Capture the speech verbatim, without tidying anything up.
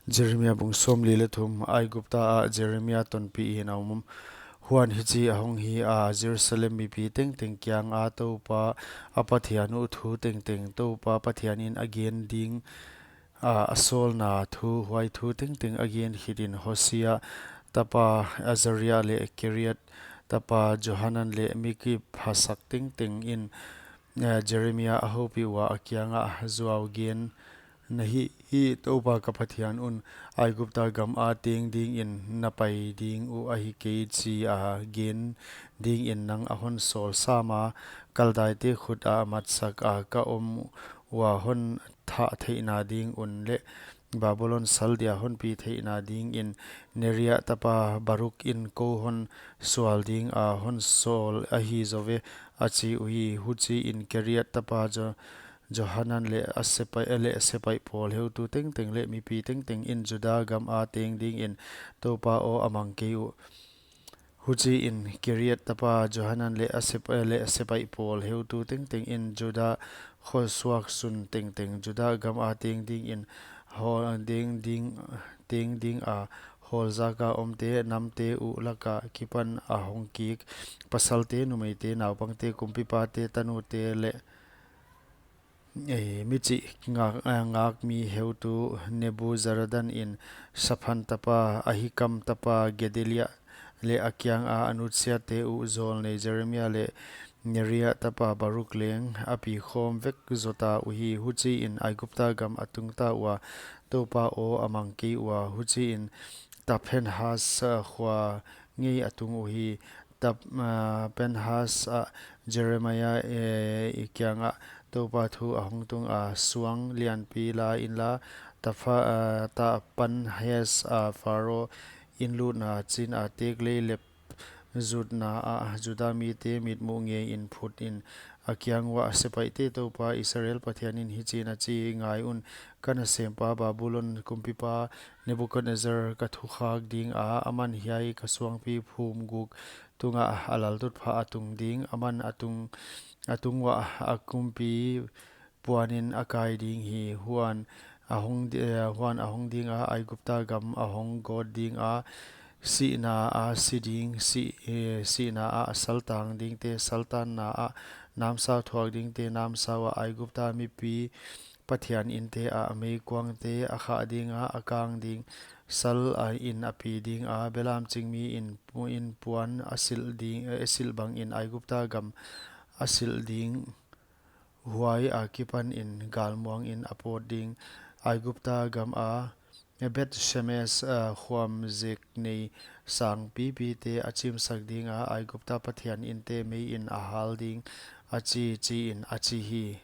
Jeremia bung sawmli leh thum. Aigupta ah Jeremia tonpih in a om. Huan hichi ahong hi a, Jerusalem mipi tengteng kiang a, Toupa a Pathian uh thu tengteng Toupa Pathian in a gen ding, a, a sawlna thu, huai thu tengteng a gen khit in Hosia tapa Azaria leh Keriat tapa Johanan leh mi kiphasak tengteng in, eh, Jeremia a houpih ua, a kiang ah, Zuau gen na hih hi, Toupa ka Pathian un Aigupta gam a teng ding in na pai ding uh ahi kei chi a gen ding in nang a hon sawl sam a, Kaldaite khut a matsak a ka om ua hon thah theihna ding un leh Babulon sal dia hon pi theihna ding in Neria tapa Baruk in kou hon sual ding a hon sawl ahi zaw ve, a chi uhi. Huchi in Keriat tapa Jo-, Johanan leh a sepaih, leh sepaih pawl heutu tengteng leh mipi tengteng in Juda gam a teng ding in Toupa aw a mang kei uh. Huchi in Keriat tapa Johanan leh a sep-, leh sepaih pawl heutu tengteng in Juda khosuak sun tengteng Juda gam a teng ding in hawl, teng ding, teng ding a, hawl zak a omte namte uh lak a kipan a hong kik, pasalte, numeite, naupangte, kumpipate, tanute leh, eh, michih ngak, eh, ngakmi heutu Nebuzaradan in Saphan tapa, Ahikam tapa Gedalia leh a kiang a a nutsiate uh zawlnei Jeremia leh Neria tapa Baruk leng a pi khawm vek zaw ta uhi. Huchi in Aigupta gam a tung ta ua, Toupa aw a mang kei ua. Huchi in Tahpanhes, ah, khua ngei a tung uhi. Tap-, ah, Tahpanhes ah Jeremia, eh, i kiang ah Toupa thu a hong tung a, Suang lianpi la inla, Tapha-, ah, Tahpanhes ah Pharo in lutna chin a teklei lep zutna ah Juda mite mitmuh ngei in phut in, a kiang uah, Sepaihte Toupa Israel Pathian in hichiin a chi: Ngai un, ka nasempa Babulon kumpipa Nebukadnezzar ka thukhak ding a, aman hiai ka suangpi phum guk tungah a laltutphah a tung ding, aman a tung, a tung uah a kumpi puanin a kai ding hi. Huan a hong di-, eh, huan a hong ding a, Aigupta gam a hong gawt ding a, sihna ah si ding, sih, eh, sihna ah saltang dingte saltanna ah, namsau thuak dingte namsau ah, Aigupta mipi pathian inte ah meikuangte a khah ding a, a kang ding, sal a in a pi ding a, belam chingmi in pu-, in puan a silh ding, eh, silh bangin Aigupta gam a silh ding. Huai akipanin galmuang in a pawt ding. Aigupta gam a Beth-Shemesh, ah, khuam zek nei sang pipite a chimsak ding a, Aigupta pathian inte mei in a hal ding, a chi, chi in a chi hi.